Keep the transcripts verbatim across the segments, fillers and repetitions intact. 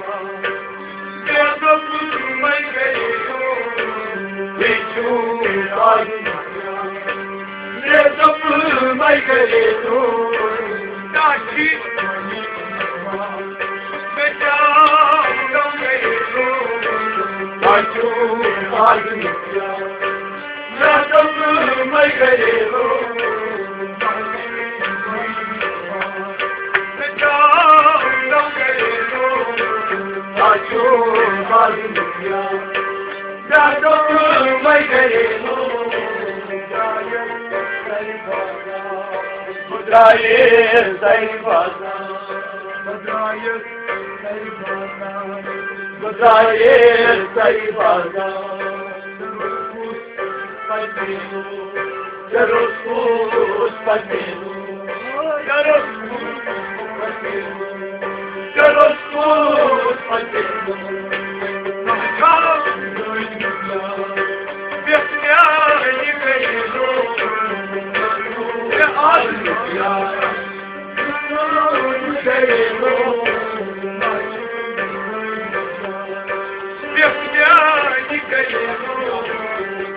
مےٚ دوٚپ، مےٚ کَرے نوٗر، بیٚیہِ چھُ آز مےٚ دوٚپ، مےٚ کَرے نوٗر، داچھی۔ مےٚ کیٛاہ کَرے نوٗر، داچھی آز مےٚ دوٚپ، مےٚ کَرے نوٗر۔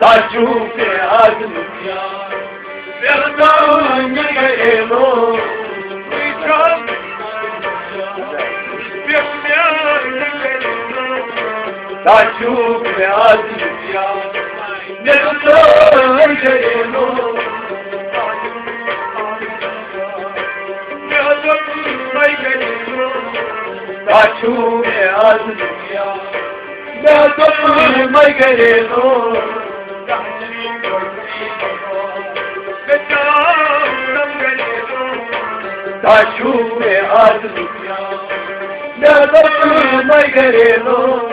تجو کے آدمی مہربانی کرے لو۔ تجو کے آدمی مہربانی کرے لو۔ تجو کے آدمی مہربانی کرے لو۔ تجو کے آدمی مہربانی کرے لو۔